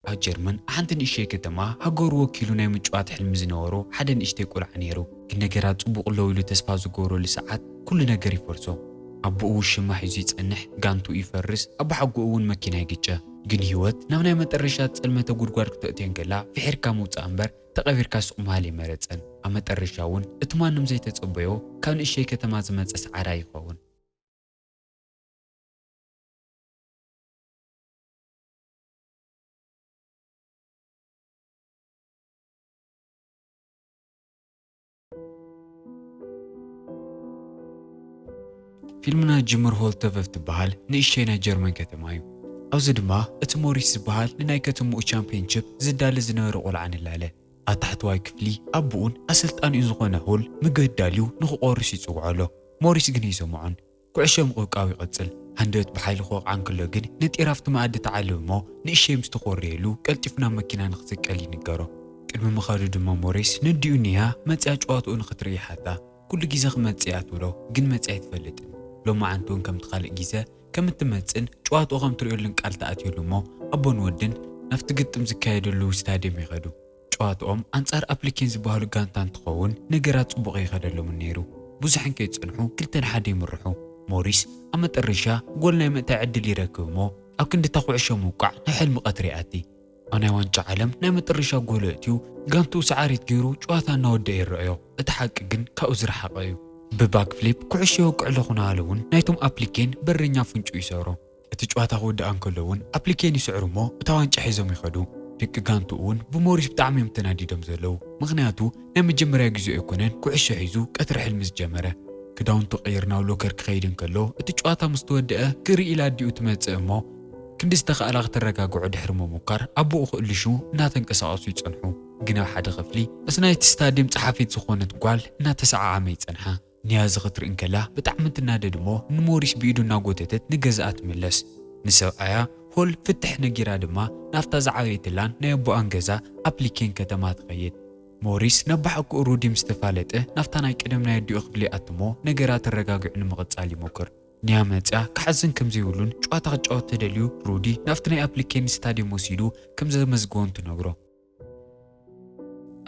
ኣብ ጀርመን፣ ኣብ ሓንቲ ንእሽተይ ከተማ፣ ሃገሩ ወኪሉ ናይ ምጭዋት ሕልሚ ዝነበሮ ሓደ ንእሽተይ ቆልዓ ነይሩ። ግን ነገራት ጽቡቕ ኣለዉ ኢሉ ተስፋ ዝገብረሉ ሰዓት፣ ኩሉ ነገር ይፈርሶ። ኣቦኡ ውሽማ ሒዙ ይጸንሕ፣ ጋንቱ ይፈርስ፣ ኣባሓጎኡ እውን መኪና ይግጨ። ግን ህይወት ናብ ናይ መጠረሻ ጸልመተ ጉድጓድ ክተእትዮ እንከላ፣ ፍሒርካ ምውጻእ እምበር፣ ተቐቢርካ ሱቕ ምባል ኣይመረጸን። ኣብ መጠረሻ እውን፣ እቲ ማንም ዘይተጸበዮ፣ ካብ ንእሽተይ ከተማ ዝመጸ ሰዓራይ ይኸውን። ፊልምና ጅምር ሆልተቨፍ ትበሃል ንእሽተይ ናይ ጀርመን ከተማ እዩ። ኣብዚ ድማ እቲ ሞሪስ ዝበሃል ንናይ ከተምኡ ቻምፒየንሺፕ ዝዳለ ዝነበረ ቆልዓ ንላለ። ኣብ ታሕተዋይ ክፍሊ ኣቦኡን ኣሰልጣኒኡን ዝኾነ ሆል ምግቢ ኣዳልዩ ንኽቆርስ ይጽውዖ ኣሎ። ሞሪስ ግን ኣይሰምዖን። ኩዕሾ ምቕብቃቡ ይቕጽል። ሃንደበት ብሓይሊ ክወቕዓ እንከሎ ግን ነጢሩ ኣብቲ መኣዲ ተዓልብ እሞ ንእሽተይ ምስ ተኾርየሉ ቀልጢፉ ናብ መኪና ንኽስቀል ይንገሮ። ቅድሚ ምኻዱ ድማ ሞሪስ ነዲኡ ኒያ መጺኣ ጨዋትኡ ንኽትርኢ ይሓታ። ኩሉ ግዜ ክመጽእ እያ ትብሎ፣ ግን መጺኣ ኣይትፈልጥን። ሎማዓንቲ እውን ከምቲ ካልእ ግዜ ከም እትመጽእን ጨዋትኡ ከም ትርእየሉን ቃል ተኣትየሉ እሞ ኣቦን ወድን ናብቲ ግጥም ዝካየደሉ ስታድየም ይኸዱ። ጨዋትኦም ኣንጻር ኣፕሊኬን ዝበሃሉ ጋንታ እንትኸውን ነገራት ጽቡቕ ኣይኸደሎምን ነይሩ። ብዙሕ እንከይጸንሑ ክልተ ንሓደ ይምርሑ። ሞሪስ ኣብ መጠረሻ ጎል ናይ ምእታይ ዕድል ይረክብ እሞ ኣብ ክንዲ እታ ኩዕሾ ምውቃዕ ናብ ሕልሚ ቀትሪ ይኣቲ። ኣብ ናይ ዋንጫ ዓለም ናይ መጠረሻ ጎል ኣእትዩ ጋንትኡ ሰዓሪት ገይሩ ጨዋታ እናወደአ ይረኣዮ። እቲ ሓቂ ግን ካብኡ ዝረሓቐ እዩ። ብባክፍሊፕ ኩዕሾ ይወቅዕ ኣለኹ እናበለ እውን ናይቶም ኣፕሊኬን በረኛ ፍንጩ ይሰብሮ። እቲ ጨዋታ ክውዳእ እንከሎ እውን ኣፕሊኬን ይስዕሩ እሞ እታ ዋንጫ ሒዞም ይኸዱ። ደቂ ጋንትኡ እውን ብሞሪስ ብጣዕሚ እዮም ተናዲዶም ዘለዉ። ምኽንያቱ ናይ መጀመርያ ግዜኡ ኣይኮነን ኩዕሾ ሒዙ ቀትሪ ሕልሚ ዝጀመረ። ክዳውንቱ ቀይሩ ናብ ሎከር ክኸይድ እንከሎ እቲ ጨዋታ ምስ ተወደአ ክርኢ ኢላ ኣዲኡ ትመጽእ እሞ ክንዲ ዝተኻእላ ክተረጋግዖ ድሕሪ ምሙካር ኣቦኡ ክእልሹ እናተንቀሳቐሱ ይጸንሑ። ግን ኣብ ሓደ ክፍሊ ምስ ናይቲ ስታድየም ጸሓፊት ዝኾነት ጓል እናተሰዓዓመ ይጸንሓ። ንያዚ ክትርኢ እንከላ ብጣዕሚ ትናደድ እሞ ንሞሪስ ብኢዱ እናጎተተት ንገዛኣ ትምለስ። ንሰብኣያ ሆል ፍትሕ ነጊራ ድማ ናብታ ዝዓበየትላን ናይ ኣቦኣን ገዛ ኣፕሊኬን ከተማ ትኸይድ። ሞሪስ ነባሕኩ ሩዲ ምስ ተፋለጠ ናብታ ናይ ቀደም ናይ ኣዲኡ ክፍሊ ይኣትሞ ነገራት ተረጋጊዑ ንምቕጻል ይሞክር። ንያ መጽያ ክሓዝን ከም ዘይብሉን ጨዋታ ክጫወት ተደልዩ ሩዲ ናብቲ ናይ ኣፕሊኬን ስታድየም ወሲዱ ከም ዘመዝግቦን ትነግሮ።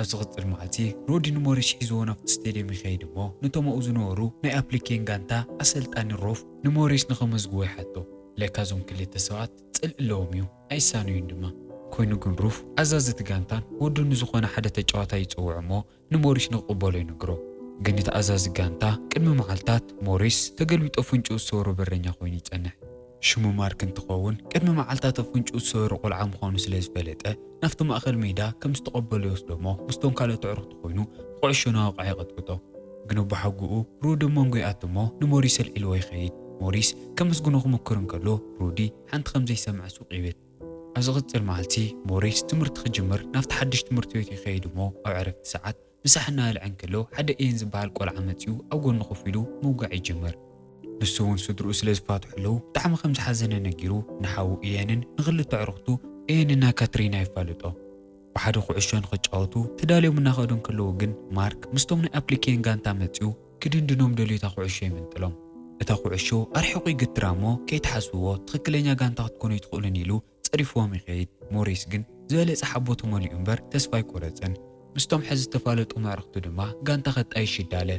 ኣብ ዝቕጽል መዓልቲ ሩዲ ንሞሪስ ሒዝዎ ናብቲ ስቴድየም ይኸይድ እሞ ነቶም ኣብኡ ዝነበሩ ናይ ኣፕሊኬን ጋንታ ኣሰልጣኒ ሮፍ ንሞሪስ ንኸመዝግቦ ይሓቶ። ለካ እዞም ክልተ ሰባት ጽልኢ ኣለዎም እዩ ኣይሳነዩን ድማ። ኮይኑ ግን ሩፍ ኣዛዚ እቲ ጋንታን ወዱ ንዝኾነ ሓደ ተጫዋታይ ይጽውዕ እሞ ንሞሪስ ንክቕበሎ ይነግሮ። ግን እቲ ኣዛዚ ጋንታ ቅድሚ መዓልታት ሞሪስ ተገልቢጦ ፍንጭኡ ዝሰበሮ በረኛ ኮይኑ ይጸንሕ። ሽሙ ማርክ እንትኸውን ቅድሚ መዓልታት ኣብ ፍንጭኡ ዝሰበሮ ቆልዓ ምዃኑ ስለ ዝፈለጠ ናብቲ ማእኸል ሜዳ ከም ዝተቐበሎ ይወስዶ እሞ ምስቶም ካልኦት ኣዕሩኽቲ ኮይኑ ብኩዕሾ እናወቕዐ ይቐጥቅጦ። ግን ኣቦሓጎኡ ሩድ ኣብ መንጎ ይኣቱ እሞ ንሞሪስ ኣልዒልዎ ይኸይድ። ሞሪስ ከመስግኖ ክምክር እንከሎ ሩዲ ሓንቲ ከም ዘይሰምዐ ሱቕ ይብል። ኣብ ዝቕጽል መዓልቲ ሞሪስ ትምህርቲ ክጅምር ናብቲ ሓድሽ ትምህርቲ ቤት ይኸይድ እሞ ኣብ ዕረፍቲ ሰዓት ምሳሕ እናበልዐ እንከሎ ሓደ ኤን ዝበሃል ቆልዓ መጺኡ ኣብ ጎኑ ኮፍ ኢሉ ምውጋዕ ይጅምር። ንሱ እውን ስድርኡ ስለ ዝፋትሑ ኣለዉ ብጣዕሚ ከም ዝሓዘነ ነጊሩ ንሓዉ ኢየንን ንኽልተ ኣዕሩኽቱ ኤየንና ካትሪና የፋልጦ። ብሓደ ኩዕሾ ንኽጫወቱ ተዳልዮም እናኸዱ እንከለዉ ግን ማርክ ምስቶም ናይ ኣፕሊኬን ጋንታ መጺኡ ክድንድኖም ደልዩ እታ ኩዕሾ ይምንጥሎም። እታ ኩዕሾ ኣርሒቑ ይግትራ እሞ ከይትሓስብዎ ትኽክለኛ ጋንታ ክትኮኑ ኣይትኽእሉን ኢሉ ጸሪፍዎም ይኸይድ። ሞሪስ ግን ዝበለጸ ሓቦ ተመሊኡ እምበር ተስፋ ኣይቆረጸን። ምስቶም ሕዚ ዝተፋለጡ ኣዕሩኽቱ ድማ ጋንታ ከጣይሽ ይዳለ።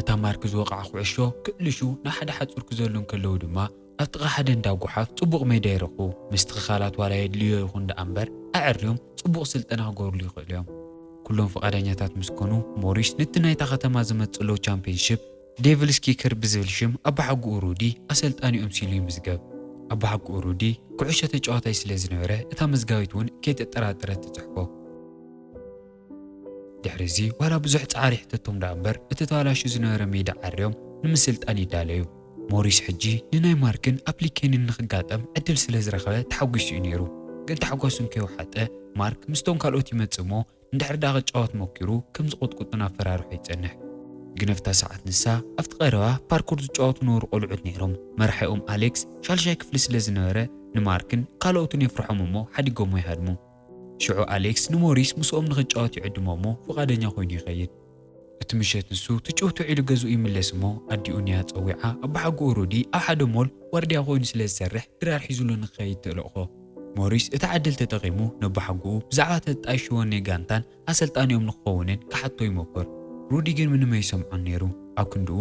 እታ ማርክ ዝወቕዓ ኩዕሾ ክእልሹ ንሓደ ሓጹር ክዘሉ እንከለዉ ድማ ኣብ ጥቓ ሓደ እንዳ ጓሓፍ ጽቡቕ ሜዳ ይረኽቡ። ምስትኽኻላት ዋላ የድልዮ ይኹን ደኣ እምበር ኣዐርዮም ጽቡቕ ስልጠና ክገብርሉ ይኽእሉ እዮም። ኩሎም ፍቓደኛታት ምስ ኮኑ ሞሪስ ነቲ ናይታ ከተማ ዝመጽእ ዘሎ ቻምፒየንሺፕ ዴቪልስ ኪከር ብዝብል ሽም ኣባሓጎኡ ሩዲ ኣሰልጣኒኦም ሲሉ ይምዝገብ። ኣባሓጎኡ ሩዲ ኩዕሾ ተጫዋታይ ስለ ዝነበረ እታ መዝጋቢት እውን ከይተጠራጠረት ትጽሕፎ። ድሕሪ እዚ ዋላ ብዙሕ ጻዕሪ ይሕተቶም ደኣ እምበር እቲ ተባላሹ ዝነበረ ሜዳ ዓርዮም ንምስልጣን ይዳለዩ። ሞሪስ ሕጂ ንናይ ማርክን ኣፕሊኬንን ንኽጋጠም ዕድል ስለ ዝረኸበ ተሓጒሱ እዩ ነይሩ። ግን ታሕጓሱ እንከይወሓጠ ማርክ ምስቶም ካልኦት ይመጽእ እሞ እንድሕር ደኣ ክጫወት ሞኪሩ ከም ዝቕጥቅጡን ኣፈራርሑ ይጸንሕ። ግን ኣብታ ሰዓት ንሳ ኣብቲ ቀረባ ፓርኩር ዝጫወቱ ነበሩ ቆልዑት ነይሮም። መራሒኦም ኣሌክስ ሻልሻይ ክፍሊ ስለ ዝነበረ ንማርክን ካልኦቱን የፍርሖም እሞ ሓዲጎሞ ይሃድሙ። ሽዑ ኣሌክስ ንሞሪስ ምስኦም ንኽጫወት ይዕድሞ እሞ ፍቓደኛ ኮይኑ ይኸይድ። እቲ ምሸት ንሱ ትጭውቲ ውዒሉ ገዝኡ ይምለስ እሞ ኣዲኡ ንያ ጸዊዓ ኣባሓጎኡ ሩዲ ኣብ ሓደ ሞል ዋርድያ ኮይኑ ስለ ዝሰርሕ ድራር ሒዙሉ ንኽኸይድ ተልእኾ። ሞሪስ እቲ ዕድል ተጠቒሙ ነቦሓጎኡ ብዛዕባ ተጣይሽዎ ናይ ጋንታን ኣሰልጣኒኦም ንክኸውንን ክሓቶ ይሞክር። ሩዲ ግን ምንም ኣይሰምዖን ነይሩ። ኣብ ክንድኡ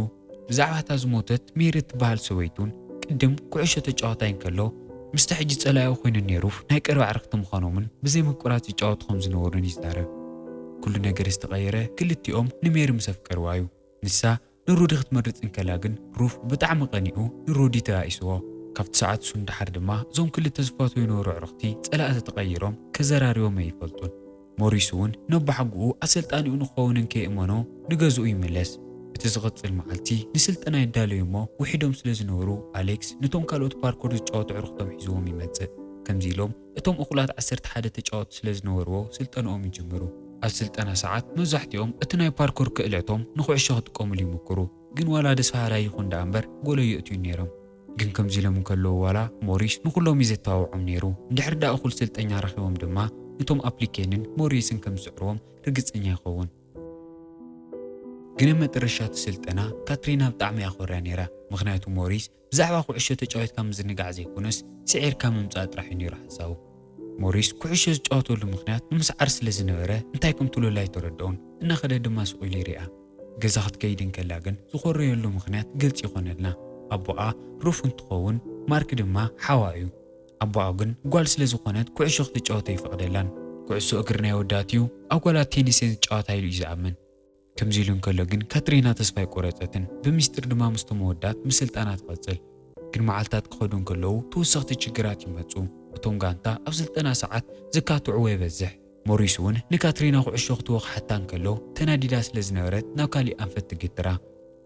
ብዛዕባ እታ ዝሞተት ሜሪ እትበሃል ሰበይቱን ቅድም ኩዕሾ ተጫዋታይ እንከሎ ምስቲ ሕጂ ጸላኢኡ ኮይኑ ነይሩ ናይ ቀረባ ኣዕርኽቲ ምዃኖምን ብዘይ ምቁራጽ ይጫወቱ ከም ዝነበሩን ይዛረብ። ኩሉ ነገር ዝተቐየረ ክልቲኦም ንሜሪ ምስ ኣፍቀርዋ እዩ። ንሳ ንሩዲ ክትመርጽ እንከላ ግን ሩፍ ብጣዕሚ ቀኒኡ ንሩዲ ተባኢስዎ። ካብቲ ሰዓት እሱ ንደሓር ድማ እዞም ክልተ ዝፋተዩ ዝነበሩ ኣዕርኽቲ ጸላእቲ ተቐይሮም ከዘራርቦም ኣይፈልጡን። ሞሪስ እውን ነቦሓጎኡ ኣሰልጣኒኡ ንክኸውን እንከየእመኖ ንገዝኡ ይምለስ። እቲ ዝቕጽል መዓልቲ ንስልጠና ይዳለዩ እሞ ውሒዶም ስለ ዝነበሩ ኣሌክስ ነቶም ካልኦት ፓርኮር ዝጫወቱ ኣዕርኽቶም ሒዝዎም ይመጽእ። ከምዚ ኢሎም እቶም እኹላት ዓሰርተ ሓደ ተጫወትቲ ስለ ዝነበርዎ ስልጠንኦም ይጅምሩ። ኣብ ስልጠና ሰዓት መብዛሕትኦም እቲ ናይ ፓርኮር ክእለቶም ንኩዕሾ ክጥቀምሉ ይምክሩ። ግን ዋላ ደስ በሃላይ ይኹን ደኣ እምበር ጎሎ የእትዩ ነይሮም። ግን ከምዚ ኢሎም እንከለዉ ዋላ ሞሪስ ንኹሎም እዩ ዘተባብዖም ነይሩ። እንድሕር ደኣ እኹል ስልጠኛ ረኺቦም ድማ ነቶም ኣፕሊኬንን ሞሪስን ከም ዝስዕርዎም ርግጸኛ ይኸውን። ግን ኣብ መጠረሻ እቲ ስልጠና ካትሪና ብጣዕሚ እያ ኮርያ ነይራ። ምኽንያቱ ሞሪስ ብዛዕባ ኩዕሾ ተጫዊትካ ምዝንጋዕ ዘይኮነስ ስዒርካ ምምጻእ ጥራሕ እዩ ነይሩ ሓሳቡ። ሞሪስ ኩዕሾ ዝጫወተሉ ምኽንያት ንምስዓር ስለ ዝነበረ እንታይ ከም ትብለሉ ኣይተረድኦን። እናኸደ ድማ ስቕ ኢሉ ይሪኣ። ገዛ ክትከይድ እንከላ ግን ዝኾረየሉ ምኽንያት ግልጺ ይኾነልና። ኣቦኣ ሩፍ እንትኸውን ማርክ ድማ ሓዋ እዩ። ኣቦኣ ግን ጓል ስለ ዝኾነት ኩዕሾ ክትጫወት ኣይፈቕደላን። ኩዕሶ እግሪ ናይ ኣወዳት እዩ፣ ኣጓላት ቴኒስ እየን ዝጫወታ ኢሉ እዩ ዝኣምን። ከምዚ ኢሉ እንከሎ ግን ካትሪና ተስፋ ኣይቆረጸትን። ብምስጢር ድማ ምስቶም ኣወዳት ምስልጠና ትቐጽል። ግን መዓልታት ክኸዱ እንከለዉ ተወሰኽቲ ችግራት ይመጹ። እቶም ጋንታ ኣብ ስልጠና ሰዓት ዝካትዕዎ ይበዝሕ። ሞሪስ እውን ንካትሪና ኩዕሾ ክትወቕሓታ እንከሎ ተናዲዳ ስለ ዝነበረት ናብ ካሊእ ኣንፈት ትግትራ።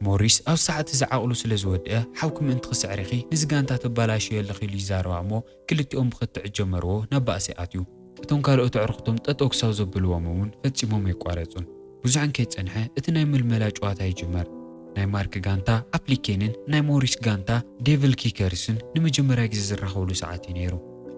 ሞሪስ ኣብ ሰዓት እዚ ዓቕሉ ስለ ዝወድአ ሓውኪ ምእንቲ ክስዕርኺ ንዚ ጋንታ ተባላሽዮ ኣለኺ ኢሉ ይዛረባ እሞ ክልቲኦም ብክትዕ ጀመርዎ ናብ ባእሲ ኣትዩ። እቶም ካልኦት ኣዕርኽቶም ጠጠው ክሳብ ዘብልዎም እውን ፈጺሞም ኣይቋረጹን። ብዙሕ እንከይጸንሐ እቲ ናይ ምልመላ ጨዋታ ይጅመር። ናይ ማርክ ጋንታ ኣፕሊኬንን ናይ ሞሪስ ጋንታ ዴቪል ኪከርስን ንመጀመርያ ግዜ ዝራኸብሉ ሰዓት እዩ ነይሩ።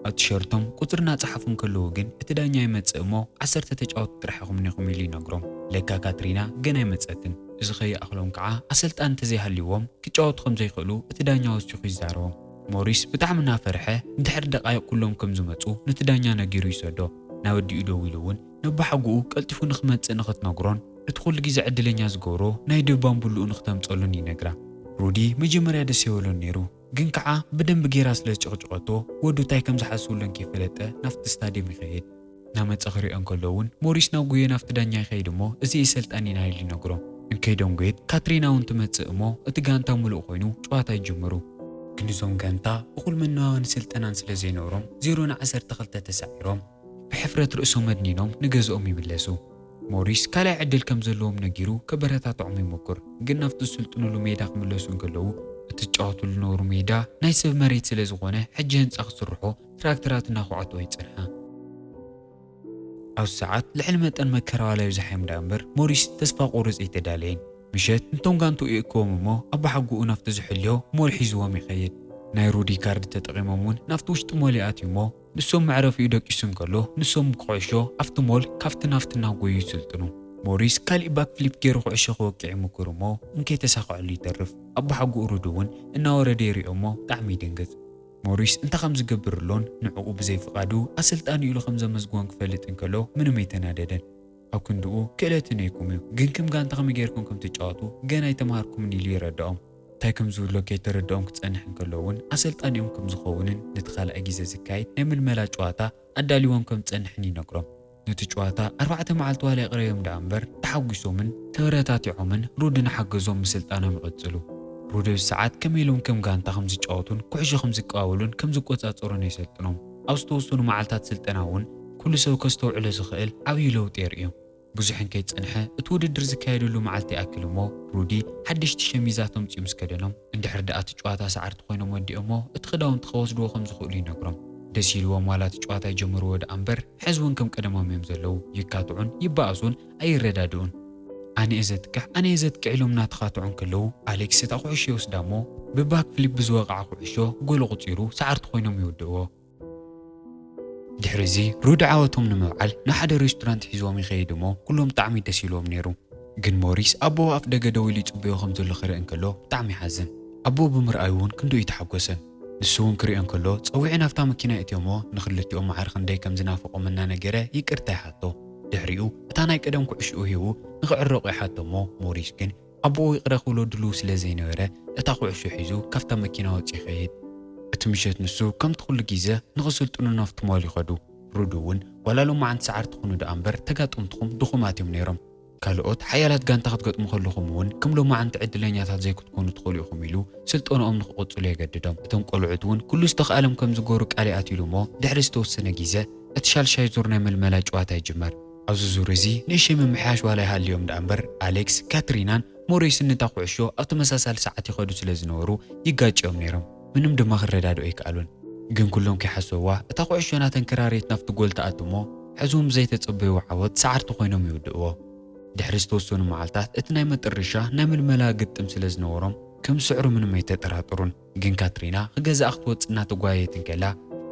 ኣብ ቲሸርቶም ቁጽሪ እናጸሓፉ እንከለዉ ግን እቲ ዳኛ ይመጽእ እሞ ዓሰርተ ተጫወትቲ ጥራሕ ኢኹም እኒኹም ኢሉ ይነግሮም። ለካ ካትሪና ገና ኣይመጸትን። እዚ ከይኣኽሎም ከዓ ኣሰልጣኒ እንተዘይሃልይዎም ክጫወቱ ከም ዘይኽእሉ እቲ ዳኛ ወሲኹ ይዛረቦም። ሞሪስ ብጣዕሚ እናፈርሐ ንድሕሪ ደቃይቕ ኩሎም ከም ዝመጹ ነቲ ዳኛ ነጊሩ ይሰዶ። ናብ ኣዲኡ ደዊሉ እውን ነቦሓጎኡ ቀልጢፉ ንኽመጽእ ንኽትነግሮን እቲ ኩሉ ግዜ ዕድለኛ ዝገብሮ ናይ ድብ ባምቡልኡ ንኽተምጸሉን ይነግራ። ሩዲ መጀመርያ ደስ ኣይበሎን ነይሩ፣ ግን ከዓ ብደንቢ ጌራ ስለ ዝጨቕጨቐቶ ወዱ እንታይ ከም ዝሓስብሉን ከይፈለጠ ናብቲ ስታድየም ይኸይድ። እናመጸ ክሪኦ እንከሎ እውን ሞሪስ ናብ ጉየ ናብቲ ዳኛ ይኸይድ እሞ እዚ እዩ ሰልጣኒና ኢሉ ይነግሮ። እንከይዶም ጉየት ካትሪና እውን ትመጽእ እሞ እቲ ጋንታ ምሉእ ኮይኑ ጨዋታ ይጅምሩ። ግን እዞም ጋንታ እኹል መነባብን ስልጠናን ስለ ዘይነበሮም ዜሮ ንዓሰርተ ክልተ ተሳዒሮም ብሕፍረት ርእሶም መድኒኖም ንገዝኦም ይምለሱ። ሞሪስ ካልኣይ ዕድል ከም ዘለዎም ነጊሩ ከበረታትዖም ይሞክር፣ ግን ናብቲ ዝስልጥኑሉ ሜዳ ክምለሱ እንከለዉ እቲ ዝጫወትሉ ዝነበሩ ሜዳ ናይ ሰብ መሬት ስለ ዝኾነ ሕጂ ህንጻ ክስርሖ ትራክተራት እናኹዓትዎ ይጸንሓ። ኣብዚ ሰዓት ልዕሊ መጠን መከራ ዋላ ይብዝሓዮም ደኣ እምበር ሞሪስ ተስፋ ቆርጽ ኣይተዳለየን። ምሸት እንቶም ጋንትኡ ይእክቦም እሞ ኣቦሓጎኡ ናብቲ ዝሕልዮ ሞል ሒዝዎም ይኸይድ። ናይ ሩዲ ካርድ ተጠቒሞም እውን ናብቲ ውሽጢ ሞል ይኣትዩ እሞ ንሶም መዕረፊኡ ደቂሱ እንከሎ ንሶም ብኩዕሾ ኣብቲ ሞል ካብቲ ናብቲ እናጎዩ ይስልጥኑ። ሞሪስ ካሊእ ባክፍሊፕ ገይሩ ኩዕሾ ክወቅዕ ይምክር እሞ እንከይተሳኽዐሉ ይተርፍ። ኣቦሓጎኡ ሩዲ እውን እናወረደ ይሪኦ እሞ ብጣዕሚ ይድንግጽ። ሞሪስ እንታይ ከም ዝገብር ኣሎን ንዕኡ ብዘይ ፍቓዱ ኣሰልጣኒ ኢሉ ከም ዘመዝግቦን ክፈልጥ እንከሎ ምንም ኣይተናደደን። ኣብ ክንድኡ ክእለትን ነይኩም እዩ፣ ግን ከም ጋንታ ከመይ ጌርኩም ከም ትጫወቱ ገና ኣይተምሃርኩምን ኢሉ የረድኦም። እንታይ ከም ዝብሎ ከይተረድኦም ክጸንሕ እንከሎ እውን ኣሰልጣኒኦም ከም ዝኸውንን ነቲ ካልኣይ ግዜ ዝካየድ ናይ ምልመላ ጨዋታ ኣዳልዎም ከም ዝጸንሕን ይነግሮም። ነቲ ጨዋታ ኣርባዕተ መዓልቲ ዋላ ይቕረዮም ደኣ እምበር ተሓጒሶምን ተበረታቲዖምን ሩዲ ንሓገዞም ምስልጣኖም ይቕጽሉ። ሩዲ ብሰዓት ከመይ ኢሎም ከም ጋንታ ከም ዝጫወቱን ኩዕሾ ከም ዝቀባበሉን ከም ዝቆጻጸሩን የሰልጥኖም። ኣብ ዝተወሰኑ መዓልታት ስልጠና እውን ኩሉ ሰብ ከስተውዕሎ ዝኽእል ዓብዪ ለውጢ የርእዮም። ብዙሕ እንከይጸንሐ እቲ ውድድር ዝካየደሉ መዓልቲ ይኣክል እሞ ሩዲ ሓደሽቲ ሸሚዛት ኣምጺኡ ምስ ከደኖም እንድሕር ደኣ እቲ ጨዋታ ሰዓርቲ ኮይኖም ወዲኦሞ እቲ ክዳውንቲ ከወስድዎ ከም ዝኽእሉ ይነግሮም። ደስ ኢልዎም ዋላ እቲ ጨዋታ ይጀምርዎ ደኣ እምበር ሕዚ እውን ከም ቀደሞም እዮም ዘለዉ። ይካትዑን ይበኣሱን ኣይረዳድኡን። ኣነ እየ ዘጥቅዕ ኣነ እየ ዘጥቅዕ ኢሎም እናተኻትዑ እንከለዉ ኣሌክስ እታ ኩዕሾ ይወስዳ እሞ ብባክ ፍሊፕ ብዝወቕዓ ኩዕሾ ጎል ኣቑጺሩ ሰዓርቲ ኮይኖም ይውድእዎ። ድሕሪ እዚ ሩዲ ዓወቶም ንምብዓል ንሓደ ሬስቶራንት ሒዝዎም ይኸይድ እሞ ኩሎም ብጣዕሚ ደስ ኢልዎም ነይሩ። ግን ሞሪስ ኣቦኡ ኣፍ ደገ ደው ኢሉ ይጽበዮ ከም ዘሎ ክርኢ እንከሎ ብጣዕሚ ይሓዝን። ኣቦኡ ብምርኣዩ እውን ክንድኡ ኣይተሓጎሰን። ንሱ እውን ክሪኦ እንከሎ ጸዊዑ ናብታ መኪና የእትዮ እሞ ንኽልቲኦም ማዕረ ክንደይ ከም ዝናፍቖም እናነገረ ይቅርታ ይሓቶ። ድሕሪኡ እታ ናይ ቀደም ኩዕሽኡ ሂቡ ንኽዕረቑ ይሓቶ እሞ ሞሪስ ግን ኣቦኡ ይቕረ ክብሎ ድልው ስለ ዘይነበረ እታ ኩዕሾ ሒዙ ካብታ መኪና ወፂኡ ይኸይድ። እቲ ምሸት ንሱ ከምቲ ኩሉ ግዜ ንኽስልጥኑ ናብቲ ሞል ይኸዱ። ሩዲ እውን ዋላ ሎማዓንቲ ሰዓርቲ ኩኑ ደኣ እምበር ተጋጠምትኹም ድኹማት እዮም ነይሮም። ካልኦት ሓያላት ጋንታ ክትገጥሙ ከለኹም እውን ከም ሎማዓንቲ ዕድለኛታት ዘይክትኮኑ ትኽእሉ ኢኹም ኢሉ ስልጠንኦም ንኽቕጽሉ የገድዶም። እቶም ቆልዑት እውን ኩሉ ዝተኽኣሎም ከም ዝገበሩ ቃል ይኣትዩሉ እሞ ድሕሪ ዝተወሰነ ግዜ እቲ ሻልሻይ ዙር ናይ መልመላ ጨዋታ ይጅመር። ኣብዚ ዙር እዚ ንእሽተይ ምምሕያሽ ዋላ ይሃልዮም ደኣ እምበር ኣሌክስ፣ ካትሪናን ሞሪስን ነታ ኩዕሾ ኣብ ተመሳሳሊ ሰዓት ይኸዱ ስለ ዝነበሩ ይጋጭዮም ነይሮም። ምንም ድማ ክረዳድኦ ኣይከኣሉን። ግን ኩሎም ከይሓሰብዋ እታ ኩዕሾ እናተንከራረየት ናብቲ ጎል ትኣቱ እሞ ሕዚ እውን ብዘይተጸበይዎ ዓወት ሰዓርቲ ኮይኖም ይውድእዎ። ድሕሪ ዝተወሰኑ መዓልታት እቲ ናይ መጠረሻ ናይ ምልመላ ግጥም ስለ ዝነበሮም ከም ዝስዕሩ ምንም ኣይተጠራጠሩን። ግን ካትሪና ክገዝኣ ክትወጽእ እናተጓየየት እንከላ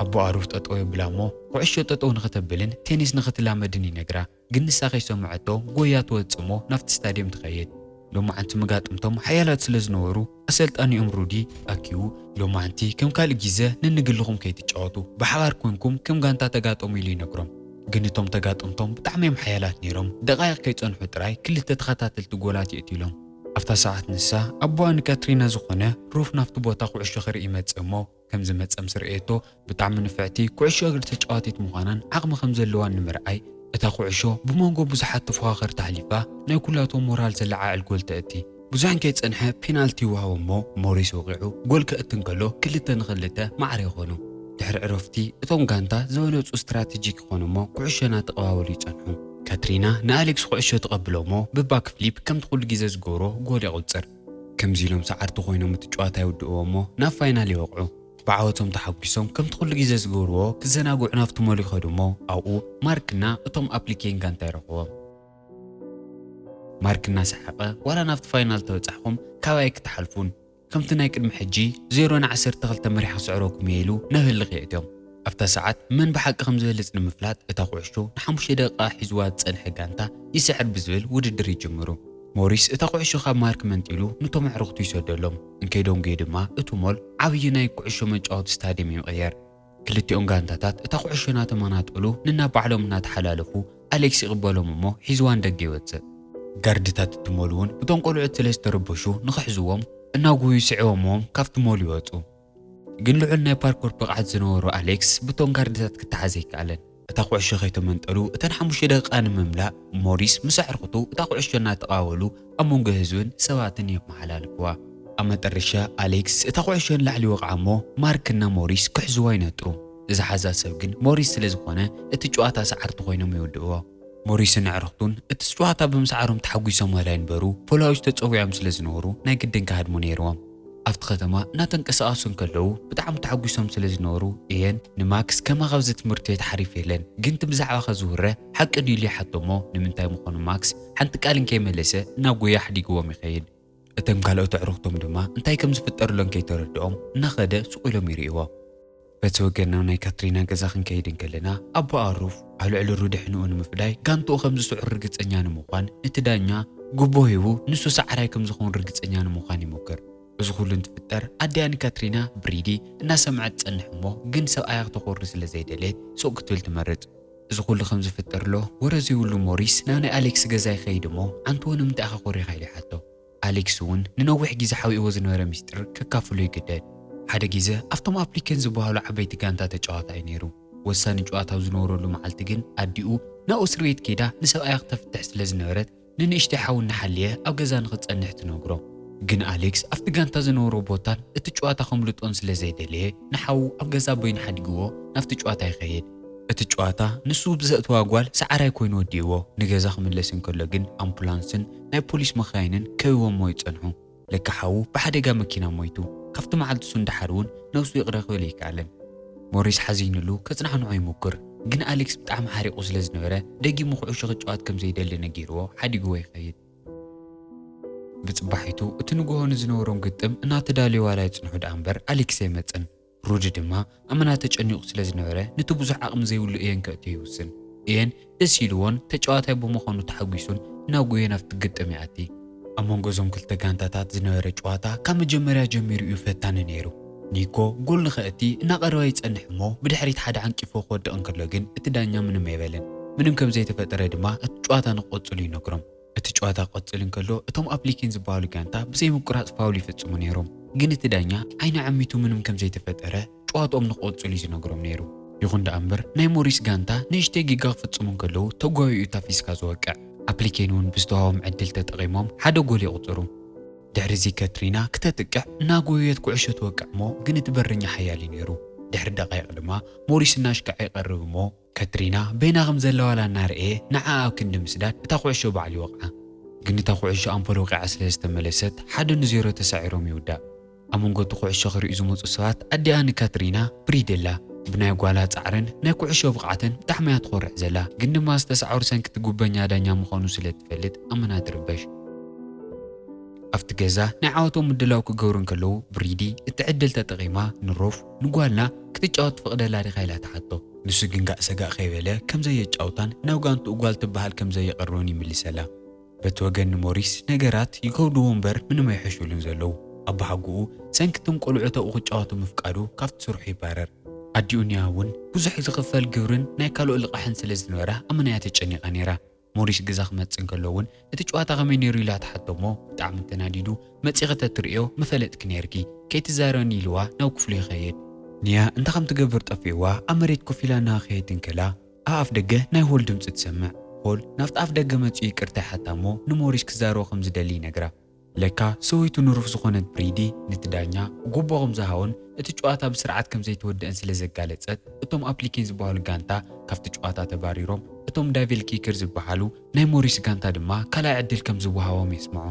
ኣቦኣ ሩፍ ጠጠው የብላ እሞ ኩዕሾ ጠጠው ንኽተብልን ቴኒስ ንኽትላመድን ይነግራ። ግን ንሳ ከይሰምዐቶ ጎያ ትወጽእ እሞ ናብቲ ስታድየም ትኸይድ። ሎማዓንቲ መጋጥምቶም ሓያላት ስለ ዝነበሩ ኣሰልጣኒኦም ሩዲ ኣኪቡ ሎማዓንቲ ከም ካልእ ግዜ ነንግልኹም ከይትጫወቱ ብሓባር ኮንኩም ከም ጋንታ ተጋጠሙ ኢሉ ይነግሮም። ግን እቶም ተጋጠምቶም ብጣዕሚ እዮም ሓያላት ነይሮም። ደቃይቕ ከይጸንሑ ጥራይ ክልተ ተኸታተልቲ ጎላት የእትዩሎም። ኣብታ ሰዓት ንሳ ኣቦኣ ንካትሪና ዝኾነ ሩፍ ናብቲ ቦታ ኩዕሾ ክርኢ ይመጽእ እሞ ከም ዝመጸ ምስ ረእየቶ ብጣዕሚ ንፍዕቲ ኩዕሾ እግሪ ተጫዋቲት ምዃናን ዓቕሚ ከም ዘለዋን ንምርኣይ እታ ኩዕሾ ብመንጎ ብዙሓት ተፎኻኸርቲ ኣሕሊፋ ናይ ኩላቶም ሞራል ዘለዓዕል ጎል ተእቲ። ብዙሕን ከይጸንሐ ፔናልቲ ይወሃቦ እሞ ሞሪስ ወቒዑ ጎል ከእቲ እንከሎ ክልተ ንኽልተ ማዕረ ይኾኑ። ድሕሪ ዕረፍቲ እቶም ጋንታ ዝበለጹ ስትራቴጂክ ይኾኑ እሞ ኩዕሾ እናተቐባበሉ ይጸንሑ። ካትሪና ንኣሌክስ ኩዕሾ ተቐብሎ እሞ ብባክ ፍሊፕ ከምቲ ኩሉ ግዜ ዝገብሮ ጎል የቑጽር። ከምዚ ኢሎም ሰዓርቲ ኮይኖም እቲ ጨዋታ ይውድእዎ እሞ ናብ ፋይናል ይወቕዑ። ብዓወቶም ተሓጒሶም ከምቲ ኩሉ ግዜ ዝገብርዎ ክዘናግዑ ናብቲ ሞል ይኸዱ እሞ ኣብኡ ማርክና እቶም ኣፕሊኬን ጋንታ ይረኽቦም። ማርክ እናሰሓቐ ዋላ ናብቲ ፋይናል ተበጻሕኹም ካባይ ክትሓልፉን ከምቲ ናይ ቅድሚ ሕጂ ዜሮ ንዓሰርተ ክልተ መሪሕ ክስዕረኩም እየ ኢሉ ናብ ህልኽ የእትዮም። ኣብታ ሰዓት መን ብሓቂ ከም ዝበልጽ ንምፍላጥ እታ ኩዕሾ ንሓሙሽተ ደቂቓ ሒዝዋ ዝጸንሐ ጋንታ ይስዕር ብዝብል ውድድር ይጅምሩ። ሞሪስ እታ ኩዕሾ ካብ ማርክ መንጢሉ ንቶም ኣዕሩኽቱ ይሰደሎም። እንከይደንጉየ ድማ እቲ ሞል ዓብዪ ናይ ኩዕሾ መጫወቲ ስታድየም ይቕየር። ክልቲኦም ጋንታታት እታ ኩዕሾ እናተመናጠሉ ንናብ ባዕሎም እናተሓላለፉ ኣሌክስ ይቕበሎም እሞ ሒዝዋ ንደገ ይወጽእ። ጋርድታት እቲ ሞል እውን ብቶም ቆልዑት ስለ ዝተረበሹ ንኽሕዝዎም እናጎዩ ስዒቦምዎም ካብቲ ሞል ይወጹ። ግን ልዑል ናይ ፓርኮር ብቕዓት ዝነበሮ ኣሌክስ ብቶም ጋርድታት ክተሓዝ ኣይከኣለን። እታ ኩዕሾ ከይተመንጠሉ እተን ሓሙሽተ ደቂቓ ንምምላእ ሞሪስ ምስ ኣዕርኽቱ እታ ኩዕሾ እናተቓወሉ ኣብ መንጎ ህዝብን ሰባትን የመሓላልፍዋ። ኣብ መጠረሻ ኣሌክስ እታ ኩዕሾ ንላዕሊ ይወቕዓ እሞ ማርክና ሞሪስ ክሕዝዋ ይነጥሩ። ዝሓዛ ሰብ ግን ሞሪስ ስለ ዝኾነ እቲ ጨዋታ ሰዓርቲ ኮይኖም ይውድእዎ። ሞሪስን ኣዕርኽቱን እቲ ጨዋታ ብምስዓሮም ተሓጒሶም ዋላ ይንበሩ ፖላዊስ ተጸዊዖም ስለ ዝነበሩ ናይ ግድን ክሃድሙ ነይርዎም። ኣብቲ ከተማ እናተንቀሳቐሱ እንከለዉ ብጣዕሚ ተሓጒሶም ስለ ዝነበሩ እየን ንማክስ ከማኻ ኣብዚ ትምህርቲ ቤት ሓሪፍ የለን ግን እቲ ብዛዕባኻ ዝውረ ሓቂ ድዩ ኢሉ ይሓቶ እሞ ንምንታይ ምዃኑ ማክስ ሓንቲ ቃል እንከይመለሰ እናጎየ ኣሕዲግዎም ይኸይድ። እቶም ካልኦት ኣዕሩኽቶም ድማ እንታይ ከም ዝፍጠርሎም ከይተረድኦም እናኸደ ስቕ ኢሎም ይርእይዎ። በቲ ወገንና ናይ ካትሪና ገዛ ክንከይድ እንከለና ኣቦኣ ሩፍ ኣብ ልዕሊ ሩዲ ሕንኡ ንምፍዳይ ጋንትኡ ከም ዝስዕሩ ርግጸኛ ንምዃን ነቲ ዳኛ ጉቦ ሂቡ ንሱ ሰዓራይ ከም ዝኾን ርግጸኛ ንምዃን ይሞክር። እዚ ኩሉ እንትፍጠር ኣዲኣ ንካትሪና ብሪዲ እናሰምዐት ትጸንሕ እሞ ግን ሰብኣያ ክተኾሪ ስለ ዘይደለየት ሱቕ ክትብል ትመርጽ። እዚ ኩሉ ከም ዝፍጠር ኣሎ ወረ ዘይብሉ ሞሪስ ናብ ናይ ኣሌክስ ገዛ ይኸይድ እሞ ኣንትዎ ንምንታይ ኢኻ ኮሪኻ ኢሉ ይሓቶ። ኣሌክስ እውን ንነዊሕ ግዜ ሓቢእዎ ዝነበረ ሚስጥር ከካፍሎ ይግደድ። ሓደ ግዜ ኣብቶም ኣፕሊኬን ዝበሃሉ ዓበይቲ ጋንታ ተጫዋታይ ነይሩ። ወሳኒ ጨዋታ ኣብ ዝነበረሉ መዓልቲ ግን ኣዲኡ ናብ እስር ቤት ከይዳ ንሰብኣያ ክተፍትሕ ስለ ዝነበረት ንንእሽተይ ሓው እናሓለየ ኣብ ገዛ ንኽጸንሕ ትነግሮ። ግን ኣሌክስ ኣብቲ ጋንታ ዝነበሮ ቦታን እቲ ጨዋታ ከምልጦን ስለ ዘይደለየ ንሓዉ ኣብ ገዛ በይኑ ሓዲግዎ ናብቲ ጨዋታ ይኸይድ። እቲ ጨዋታ ንሱ ብዘእትዋ ጓል ሰዓራይ ኮይኑ ወዲእዎ። ንገዛ ክምለስ እንከሎ ግን ኣምቡላንስን ናይ ፖሊስ መኻይንን ከቢቦሞ ይጸንሑ። ለካ ሓዉ ብሓደጋ መኪና ሞይቱ። ካብቲ መዓልቲ እሱ ንደሓር እውን ነብሱ ይቕረ ክብል ኣይከኣለን። ሞሪስ ሓዚኑሉ ከጽናንዖ ይሙክር፣ ግን ኣሌክስ ብጣዕሚ ሓሪቑ ስለ ዝነበረ ደጊሙ ኩዕሾ ክጫወት ከም ዘይደሊ ነጊርዎ ሓዲግዎ ይኸይድ። ብጽባሒቱ እቲ ንግሆ ንዝነበሮም ግጥም እናተዳለዩ ዋላ ይጽንሑ ደኣ እምበር ኣሌክስ ኣይመጽን። ሩዲ ድማ ኣመና ተጨኒቑ ስለ ዝነበረ ነቲ ብዙሕ ዓቕሚ ዘይብሉ እየን ከእትዮ ይውስን። እየን ደስ ኢልዎን ተጫዋታይ ብምዃኑ ተሓጒሱን እናጎየ ናብቲ ግጥም ይኣቲ። ኣብ መንጎ እዞም ክልተ ጋንታታት ዝነበረ ጨዋታ ካብ መጀመርያ ጀሚሩ እዩ ፈታኒ ነይሩ። ኒኮ ጎል ንኸእቲ እናቐረበ ይጸንሕ እሞ፣ ብድሕሪት ሓደ ዓንቂፎ ክወድቕ እንከሎ ግን እቲ ዳኛ ምንም ኣይበለን። ምንም ከም ዘይተፈጠረ ድማ እቲ ጨዋታ ንክቕጽሉ ይነግሮም። እቲ ጨዋታ ክቕጽል እንከሎ፣ እቶም ኣፕሊኬን ዝበሃሉ ጋንታ ብዘይ ምቁራጽ ፋውል ይፍጽሙ ነይሮም። ግን እቲ ዳኛ ዓይኒ ዓሚቱ ምንም ከም ዘይተፈጠረ ጨዋትኦም ንክቕጽሉ እዩ ዝነግሮም ነይሩ። ይኹን ደኣ እምበር፣ ናይ ሞሪስ ጋንታ ንእሽተይ ጌጋ ክፍጽሙ እንከለዉ ተጓዩ እዩ እታ ፊስካ ዝወቅዕ። ኣፕሊኬን እውን ብዝተዋህቦም ዕድል ተጠቒሞም ሓደ ጎል ይቕጽሩ። ድሕሪ እዚ ከትሪና ክተጥቅዕ እናጎየት ኩዕሾ ትወቅዕ እሞ፣ ግን እቲ በረኛ ሓያል እዩ ነይሩ። ድሕሪ ደቃይቕ ድማ ሞሪስ እናሽክዐ ይቐርብ እሞ፣ ከትሪና በይና ከም ዘላ ዋላ እናርኣየ ንዓኣ ኣብ ክንዲ ምስዳድ እታ ኩዕሾ ባዕሉ ይወቕዓ። ግን እታ ኩዕሾ ኣምፖል ወቒዓ ስለ ዝተመለሰት ሓደ ንዜሮ ተሳዒሮም ይውዳእ። ኣብ መንጎ እቲ ኩዕሾ ክርእዩ ዝመጹ ሰባት ኣዲኣ ንካትሪና ብሪድ ኣላ። ብናይ ጓላ ጻዕርን ናይ ኩዕሾ ብቕዓትን ብጣዕሚ እያ ትኾርዕ ዘላ። ግን ድማ ዝተሳዕሩ ሰንኪ እቲ ጉበኛ ዳኛ ምዃኑ ስለ እትፈልጥ ኣመና ትርበሽ። ኣብቲ ገዛ ናይ ዓወቶም ምድላው ክገብሩ እንከለዉ ብሪዲ እቲ ዕድል ተጠቒማ ንሮፍ ንጓልና ክትጫወት ትፈቕደላ ዲኻ ኢላ ትሓቶ። ንሱ ግን ጋእ ሰጋእ ከይበለ ከም ዘየጫውታን ናብ ጋንትኡ ጓል ትበሃል ከም ዘየቕርቦን ይምልሰላ። በቲ ወገን ንሞሪስ ነገራት ይከብድዎ እምበር ምንም ኣይሐሹሉን ዘለዉ። ኣባሓጎኡ ሰንኪ እቶም ቆልዑ ተብኡ ክጫወቱ ምፍቃዱ ካብቲ ስርሑ ይባረር። ኣዲኡ ኒያ እውን ብዙሕ ዝኽፈል ግብርን ናይ ካልኦ ልቓሕን ስለ ዝነበራ ኣመና እያ ተጨኒቓ ነይራ። ሞሪስ ገዛ ክመጽእ እንከሎ እውን እቲ ጨዋታ ከመይ ነይሩ ኢላ ትሓቶ እሞ ብጣዕሚ ተናዲዱ መጺኺ ተትርእዮ ምፈለጥኪ ነይርኪ ከይትዛረብኒ ኢልዋ ናብ ክፍሉ ይኸይድ። ኒያ እንታይ ከም ትገብር ጠፊእዋ ኣብ መሬት ኮፍ ኢላ እናኸየት እንከላ ኣብ ኣፍ ደገ ናይ ሆል ድምፂ ትሰምዕ። ሆል ናብቲ ኣፍ ደገ መፂኡ ይቅርታ ይሓታ እሞ ንሞሪስ ክዛረቦ ከም ዝደሊ ይነግራ። ለካ ሰበይቱ ንሩፍ ዝኾነት ብሪዲ ነቲ ዳኛ ጎቦ ከም ዝሃቦን እቲ ጨዋታ ብስርዓት ከም ዘይተወደአን ስለ ዘጋለጸት እቶም ኣፕሊኬን ዝበሃሉ ጋንታ ካብቲ ጨዋታ ተባሪሮም እቶም ዳቪል ኪክር ዝበሃሉ ናይ ሞሪስ ጋንታ ድማ ካልኣይ ዕድል ከም ዝወሃቦም የስምዖ።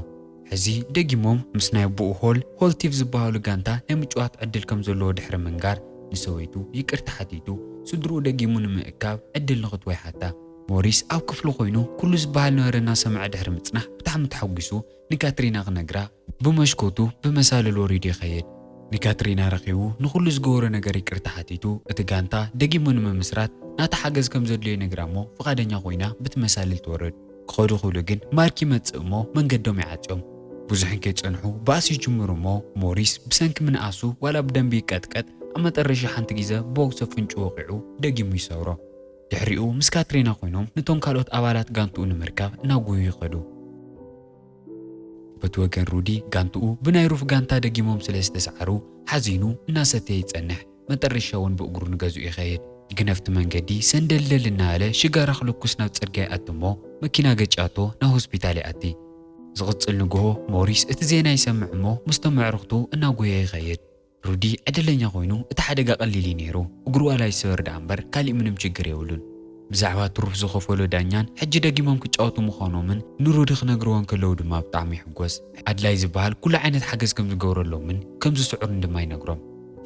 ሕዚ ደጊሞም ምስ ናይ ኣቦኡ ሆል ሆልቲቭ ዝበሃሉ ጋንታ ናይ ምጭዋት ዕድል ከም ዘለዎ ድሕሪ ምንጋር ንሰበይቱ ይቅርታ ሓቲቱ ስድርኡ ደጊሙ ንምእካብ ዕድል ንኽትወ ይሓታ። ሞሪስ ኣብ ክፍሉ ኮይኑ ኩሉ ዝበሃል ነበረ እናሰምዐ ድሕሪ ምጽናሕ ብጣዕሚ ተሓጒሱ ንካትሪና ክነግራ ብመስኮቱ ብመሳልል ወሪዱ ይኸይድ። ንካትሪና ረኺቡ ንኹሉ ዝገበሮ ነገር ይቅርታ ሓቲቱ እቲ ጋንታ ደጊሙ ንምምስራት ናታ ሓገዝ ከም ዘድልዮ ይነግራ እሞ ፍቓደኛ ኮይና ብቲ መሳልል ትወርድ። ክኸዱ ክብሉ ግን ማርክ ይመጽእ እሞ መንገዶም ይዓጽዮም። ብዙሕ እንከይጸንሑ ባእሲ ይጅምሩ እሞ ሞሪስ ብሰንኪ ምንኣሱ ዋላ ብደንቢ ይቀጥቀጥ ኣብ መጠረሻ ሓንቲ ግዜ ብቦክስ ኣፍንጭኡ ወቒዑ ደጊሙ ይሰብሮ። ድሕሪኡ ምስ ካትሪና ኮይኖም ነቶም ካልኦት ኣባላት ጋንትኡ ንምርካብ እናጎዩ ይኸዱ። በቲ ወገን ሩዲ ጋንትኡ ብናይ ሩፍ ጋንታ ደጊሞም ስለ ዝተሰዓሩ ሓዚኑ እናሰተየ ይጸንሕ። መጠረሻ እውን ብእግሩ ንገዝኡ ይኸይድ። ግን ኣብቲ መንገዲ ሰንደልደል እናበለ ሽጋራ ክልኩስ ናብ ጽርግያ ይኣቲ እሞ መኪና ገጭያቶ ናብ ሆስፒታል ይኣቲ። ዝቕጽል ንግሆ ሞሪስ እቲ ዜና ይሰምዕ እሞ ምስቶም ኣዕሩኽቱ እናጎየ ይኸይድ። ሩዲ ዕድለኛ ኮይኑ እቲ ሓደጋ ቀሊል እዩ ነይሩ። እግሩ ዋላ ይሰበር ደኣ እምበር ካሊእ ምንም ችግር የብሉን። ብዛዕባ ትሩፍ ዝኸፈሎ ዳኛን ሕጂ ደጊሞም ክጫወቱ ምዃኖምን ንሩዲ ክነግርዎ እንከለዉ ድማ ብጣዕሚ ይሕጎስ። ኣድላይ ዝበሃል ኩሉ ዓይነት ሓገዝ ከም ዝገብረሎምን ከም ዝስዕሩን ድማ ይነግሮም።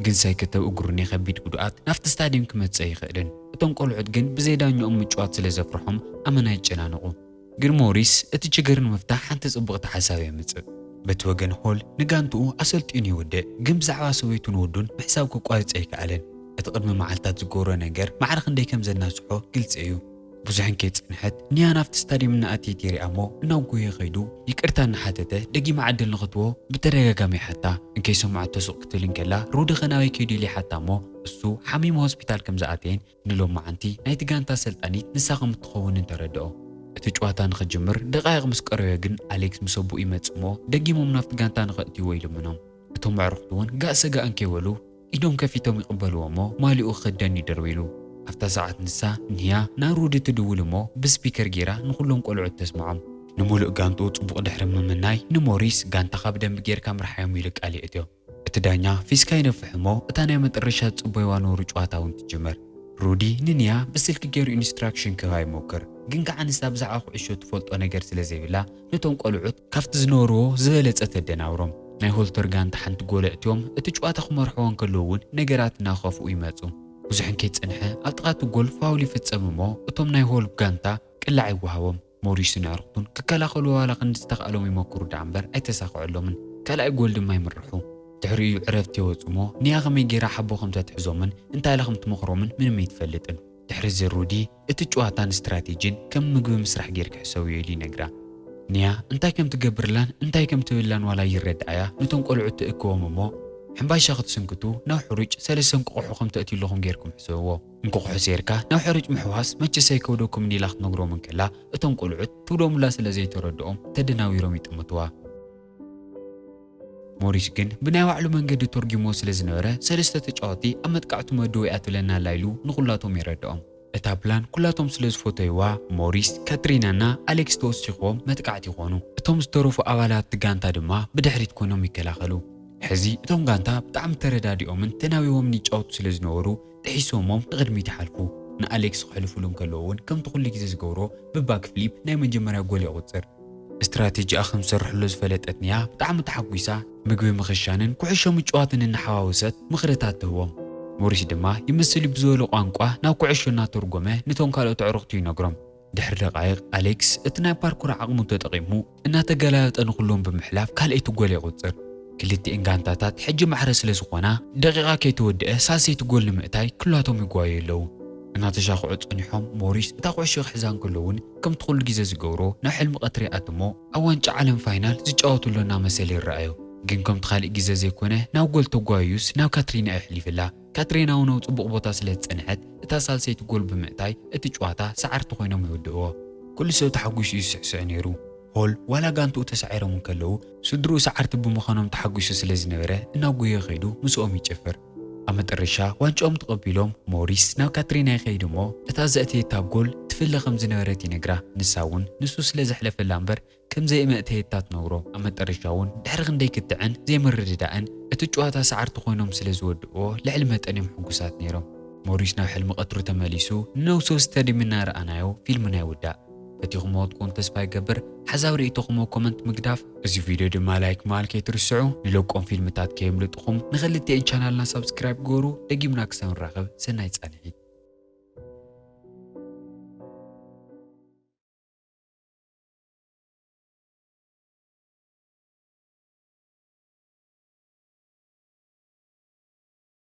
ግን ሳይከተብ እግሩ ናይ ከቢድ ጉድኣት ናብቲ ስታድየም ክመጽእ ኣይኽእልን። እቶም ቆልዑት ግን ብዘይ ዳኛኦም ምጭዋት ስለ ዘፍርሖም ኣመና ይጨናነቑ። ግን ሞሪስ እቲ ችግር ንምፍታሕ ሓንቲ ጽብቕቲ ሓሳብ የምጽእ። በቲ ወገን ሆል ንጋንትኡ ኣሰልጢኑ ይውድእ፣ ግን ብዛዕባ ሰበይቱን ወዱን ምሕሳብ ክቋርጽ ኣይከኣለን። እቲ ቅድሚ መዓልታት ዝገብሮ ነገር ማዕረ ክንደይ ከም ዘናስሖ ግልጺ እዩ። ብዙሕ እንከይጸንሐት ኒያ ናብቲ ስታድየም እናኣተየት ይሪኣ እሞ እናጎየ ከይዱ ይቅርታ እናሓተተ ደጊማ ዕድል ንኽትቦ ብተደጋጋሚ ይሓታ። እንከይሰምዓቶ ስቕ ክትብል እንከላ ሩዲ ኸ ናበይ ከይዱ ኢሉ ይሓታ እሞ እሱ ሓሚሙ ሆስፒታል ከም ዝኣተየን ንሎማዓንቲ ናይቲ ጋንታ ኣሰልጣኒት ንሳ ከም እትኸውንን ተረድኦ። እቲ ጨዋታ ንኽጅምር ደቃይቕ ምስ ቀረበ ግን ኣሌክስ ምስ ኣቦኡ ይመጽእ እሞ ደጊሞም ናብቲ ጋንታ ንኸእትይዎ ይልምኖም። እቶም ኣዕሩኽቲ እውን ጋእ ሰጋእ እንከይበሉ ኢዶም ከፊቶም ይቕበልዎ እሞ ማሊኡ ክኽደን ይደርብሉ። ኣብታ ሰዓት ንሳ ኒያ ናብ ሩዲ ትድውል እሞ ብስፒከር ጌራ ንኹሎም ቆልዑት ተስምዖም። ንምሉእ ጋንትኡ ጽቡቕ ድሕሪ ምምናይ ንሞሪስ ጋንታኻ ብደንቢ ጌርካ ምርሓዮም ኢሉ ቃል የእትዮ። እቲ ዳኛ ፊስካ ይነፍሕ እሞ እታ ናይ መጠረሻ ጽቦይዋ ነውሪ ጨዋታ እውን ትጅመር። ሩዲ ንኒያ ብስልኪ ገይሩ ኢንስትራክሽን ክህባ ይሞክር፣ ግን ከዓ ንሳ ብዛዕባ ኩዕሾ ትፈልጦ ነገር ስለ ዘይብላ ነቶም ቆልዑት ካብቲ ዝነበርዎ ዝበለጸ ተደናብሮም። ናይ ሆልተር ጋንታ ሓንቲ ጎል ኣእትዮም እቲ ጨዋታ ክመርሕዎ እንከለዉ እውን ነገራት እናኸፍኡ ይመጹ። ብዙሕ እንከይጸንሐ ኣብ ጥቓ እቲ ጎል ፋውል ይፍጸም እሞ እቶም ናይ ሆል ጋንታ ቅላዕ ይወሃቦም። ሞሪስን ኣዕሩኽቱን ክከላኸሉ ዋላ ክንዲ ዝተኻእሎም ይመክሩ ደኣ እምበር ኣይተሳኽዐሎምን። ካልኣይ ጎል ድማ ይምርሑ። ድሕሪኡ ዕረፍቲ የወጹ እሞ ኒያ ከመይ ጌራ ሓቦ ከም ተትሕዞምን እንታይ ኢላ ከም ትመኽሮምን ምንም ኣይትፈልጥን። ድሕሪ እዚ ሩዲ እቲ ጨዋታን ስትራቴጂን ከም ምግቢ ምስራሕ ጌርኪ ሕሰብዮ ኢሉ ይነግራ። ኒያ እንታይ ከም ትገብርላን እንታይ ከም ትብላን ዋላ ይረድኣያ ነቶም ቆልዑት ትእክቦም እሞ ሕምባሻ ክትስንክቱ ናብ ሕሩጭ ሰለስተ እንቁቑሖ ከም ተእትዩ ኣለኹም ጌርኩም ሕሰብዎ። እንቁቑሖ ሴርካ ናብ ሕሩጭ ምሕዋስ መቸስ ኣይከብደኩምን ኢላ ክትነግሮም እንከላ፣ እቶም ቆልዑት ትብሎምላ ስለ ዘይተረድኦም ተደናዊሮም ይጥምትዋ። ሞሪስ ግን ብናይ ባዕሉ መንገዲ ተርጉሞ ስለ ዝነበረ፣ ሰለስተ ተጫወቲ ኣብ መጥቃዕቱ መድወያ ትብለና ኣላ ኢሉ ንኹላቶም የረድኦም። እታ ፕላን ኩላቶም ስለ ዝፈተይዋ፣ ሞሪስ፣ ካትሪናና ኣሌክስ ተወሲኽዎም መጥቃዕቲ ይኾኑ። እቶም ዝተረፉ ኣባላት እቲ ጋንታ ድማ ብድሕሪት ኮይኖም ይከላኸሉ። ሕዚ እቶም ጋንታ ብጣዕሚ ተረዳዲኦምን ተናቢቦምን ይጫወቱ ስለ ዝነበሩ፣ ጥሒሶሞም ንቕድሚት ይሓልፉ። ንኣሌክስ ክሕልፉሉ እንከለዉ እውን ከምቲ ኩሉ ግዜ ዝገብሮ ብባክ ፍሊፕ ናይ መጀመርያ ጎል የቑጽር። ስትራቴጂኣ ከም ዝሰርሕሉ ዝፈለጠት ኒያ ብጣዕሚ ተሓጒሳ፣ ምግቢ ምኽሻንን ኩዕሾ ምጭዋትን እናሓዋወሰት ምኽርታት ትህቦም። ሞሪስ ድማ ይመስል እዩ ብዝበሎ ቋንቋ ናብ ኩዕሾ እናተርጎመ ነቶም ካልኦት ኣዕሩኽቱ ይነግሮም። ድሕሪ ደቃይቕ ኣሌክስ እቲ ናይ ፓርኩር ዓቕሙ ተጠቒሙ እናተገላበጠ ንኹሎም ብምሕላፍ ካልኣይቲ ጎል የቑጽር። ክልቲኤን ጋንታታት ሕጂ ማዕረ ስለ ዝኾና፣ ደቂቓ ከይተወድአ ሳልሰይቲ ጎል ንምእታይ ክላቶም ይጓየዩ ኣለዉ። እናተሻኽዑ ጸኒሖም፣ ሞሪስ እታ ኩዕሾ ክሕዛ እንከሎ እውን ከምቲ ኩሉ ግዜ ዝገብሮ ናብ ሕልሚ ቀትሪ ይኣትሞ፣ ኣብ ዋንጫ ዓለም ፋይናል ዝጫወቱ ኣሎ እናመሰለ ይረኣዮ። ግን ከምቲ ካልእ ግዜ ዘይኮነ ናብ ጎል ተጓይዩስ ናብ ካትሪና የሕሊፍላ። ካትሪና እውን ኣብ ጽቡቕ ቦታ ስለ ዝጸንሐት እታ ሳልሰይቲ ጎል ብምእታይ እቲ ጨዋታ ሰዓርቲ ኮይኖም ይውድእዎ። ኩሉ ሰብ ተሓጒሱ እዩ ዝስዕስዕ ነይሩ። ሆል ዋላ ጋንትኡ ተሳዒሮም እንከለዉ ስድርኡ ሰዓርቲ ብምዃኖም ተሓጒሱ ስለ ዝነበረ እናጎየ ከይዱ ምስኦም ይጨፍር። ኣብ መጠረሻ ዋንጫኦም ተቐቢሎም ሞሪስ ናብ ካትሪና ይኸይድ እሞ እታ ዘእተየታ ጎል ትፍለ ከም ዝነበረት ይነግራ። ንሳ እውን ንሱ ስለ ዘሕለፈላ እምበር ከም ዘይመእተየታ ትነግሮ። ኣብ መጠረሻ እውን ድሕሪ ክንደይ ክትዕን ዘይምርድዳእን እቲ ጨዋታ ሰዓርቲ ኮይኖም ስለ ዝወድእዎ ልዕሊ መጠን እዮም ሕጉሳት ነይሮም። ሞሪስ ናብ ሕልሚ ቀትሩ ተመሊሱ ንነብሱ ስታዲየም እናረኣናዮ ፊልምና ይውዳእ። ፈቲኹምዎ ትኮኑ ተስፋ ይገብር። ሓሳብ ርእይቶኹም ኣብ ኮመንት ምግዳፍ፣ እዚ ቪድዮ ድማ ላይክ ምባል ከይትርስዑ። ንለቆም ፊልምታት ከየምልጥኹም ንኽልቲኤን ቻናልና ሳብስክራይብ ግበሩ። ደጊምና ክሳብ ንራኸብ ሰናይ ጻንሒት።